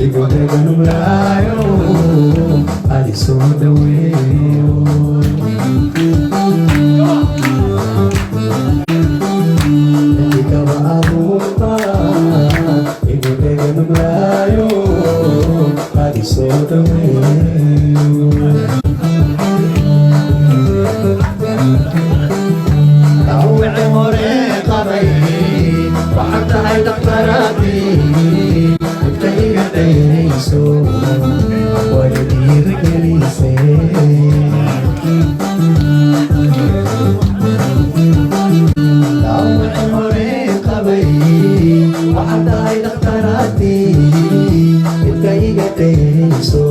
Igu dhaganuglayo, adi soo dhaweeyo. Kaba abuurta igu dhaganuglayo, adi soo dhaweeyo. Dhaawacii hore qabay, waxaad tahay dhakhtaradii dhibta iga daynayso, way dhiirigelisay. Dhaawacii hore qabay, waxaad tahay dhakhtaradii dhibta iga daynayso.